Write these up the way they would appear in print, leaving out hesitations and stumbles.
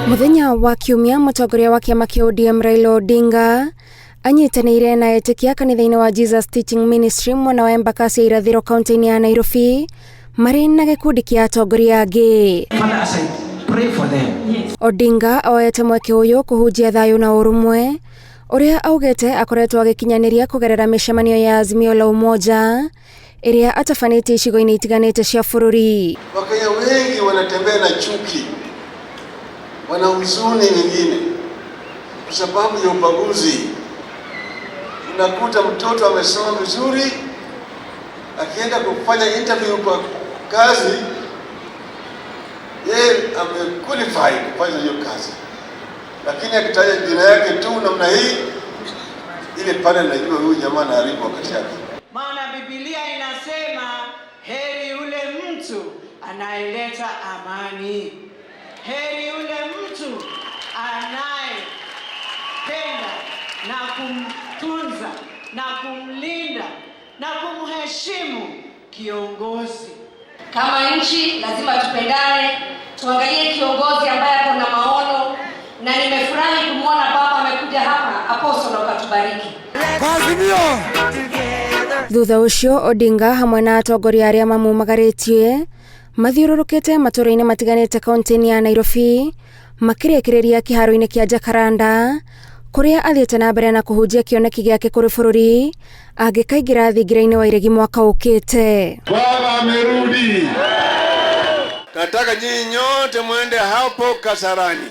Muthenya wa Kiumia, mũtongoria wa kĩama kĩa ODM Raila Odinga anyitanĩire na etĩkia kanitha-inĩ wa Jesus Teaching Ministry mwena wa Embakasi ya Irathĩro kaunti-inĩ ya Nairobi marĩ na gĩkundi kĩa atongoria angĩ. Father, as I pray for them, Odinga oete mweke ũyũ kũhunjia thayũ na ũrũmwe ũrĩa augĩte akoretwo agĩkinyanĩria kũgerera mĩcemanio ya Azimio la Umoja ĩrĩa atabanĩtie icigo-inĩ itiganĩte cia bũrũri. Wakenya wengi wanatembea na chuki, wana huzuni nyingine kwa sababu ya ubaguzi. Unakuta mtoto amesoma vizuri, akienda kufanya interview kwa kazi, yeye amequalify kufanya hiyo kazi, lakini akitaja jina yake tu namna hii, ile pale najua huyu jamaa anaharibu wakati yake. Maana Biblia inasema heri yule mtu anayeleta amani, heri yule mtu anayependa na kumtunza na kumlinda na kumheshimu kiongozi. Kama nchi lazima tupendane, tuangalie kiongozi ambaye ako na maono, na nimefurahi kumwona baba amekuja hapa, Apostle, ukatubariki. Thutha ũcio Odinga hamwe na atongoria arĩa mamumagarĩtie mathiũrũrũkĩte matũũra-inĩ matiganĩte kaunti-inĩ ya Nairobi makĩrĩkĩrĩria kĩharo-inĩ kĩa Jacaranda kũrĩa athiĩte na mbere na kũhunjia kĩoneki gĩake kũrĩ bũrũri angĩkaingĩra thingira-inĩ wa iregi mwaka ũkĩte. Baba amerudi. Nataka nyinyi nyote mwende hapo Kasarani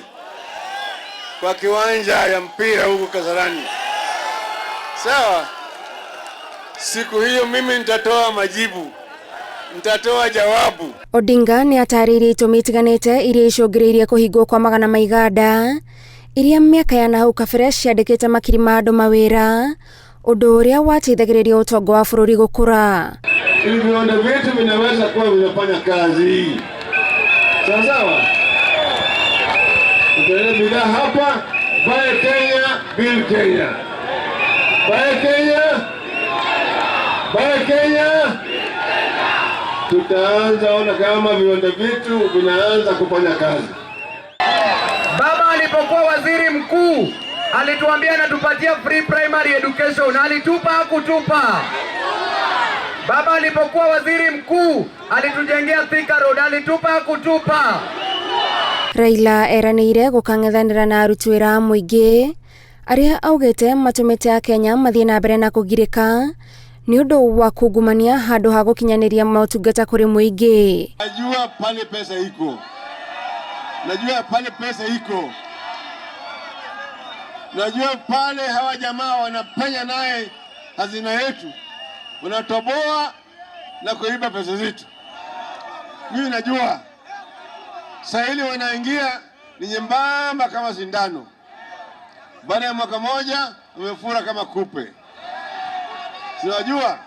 kwa kiwanja ya mpira huko Kasarani, sawa? Siku hiyo mimi nitatoa majibu, nitatoa jawabu. Odinga nĩ atarĩirie itũmi itiganĩte iria icũngĩrĩirie kũhingwo kwa magana ma iganda iria mĩaka ya nahau kabere ciandĩkĩte makiri ma andũ mawĩra, ũndũ ũrĩa wateithagĩrĩria ũtonga wa bũrũri gũkũra. Ili viwanda vyetu vinaweza kuwa vinafanya kazi sawa sawa. Tutaleta bidhaa hapa, buy Kenya, build Kenya, buy Kenya, buy Kenya. Tutaanza ona kama viwanda vyetu vinaanza kufanya kazi. Baba alipokuwa waziri mkuu alituambia anatupatia free primary education, alitupa hakutupa? Baba alipokuwa waziri mkuu alitujengea Thika Road, alitupa hakutupa? Raila eranĩire gũkang'ethanĩra na aruti wĩra a mũingĩ arĩa augĩte matũmĩte akenya mathiĩ na mbere na kũgirĩka nĩ ũndũ wa kungumania handũ ha gũkinyanĩria motungata kũrĩ mũingĩ. Najua pale pesa iko, najua pale pesa iko, najua pale hawa jamaa wanapenya naye hazina yetu, wanatoboa na kuiba pesa zetu. Mimi najua saa hili wanaingia ni nyembamba kama sindano, baada ya mwaka moja wamefura kama kupe. Sinajua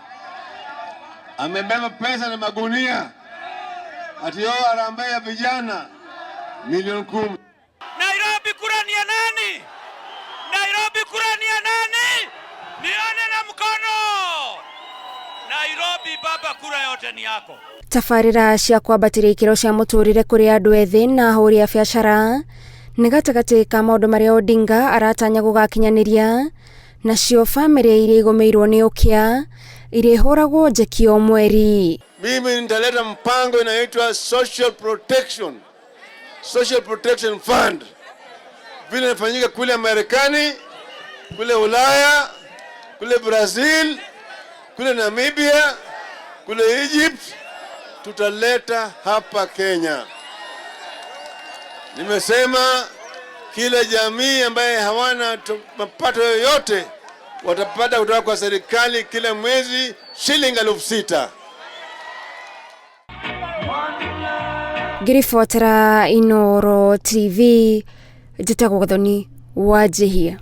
amebeba pesa na magunia ati yo harambee ya vijana milioni 10. Nairobi kura ni ya nani? Nairobi kura ni ya nani? Nione na mkono. Nairobi baba, kura yote ni yako. Tabarĩra cia kwambatĩria ikĩro cia mũtũrĩre kũrĩ andũ ethĩ na ahũri a biacara nĩ gatagatĩ ka maũndũ marĩa Odinga aratanya gũgakinyanĩria, nacio bamĩrĩ iria igũmĩirwo nĩ ũkĩa irĩhũragwo njeki o mweri. Mimi nitaleta mpango inaitwa Social Protection Fund, vile inafanyika kule Marekani, kule Ulaya, kule Brazil, kule Namibia, kule Egypt, tutaleta hapa Kenya. Nimesema kila jamii ambaye hawana mapato yoyote watapata kutoka kwa serikali kila mwezi shilingi 6,000. Ngĩribotera Inooro TV, njĩtagwo Gathoni Wanjihia.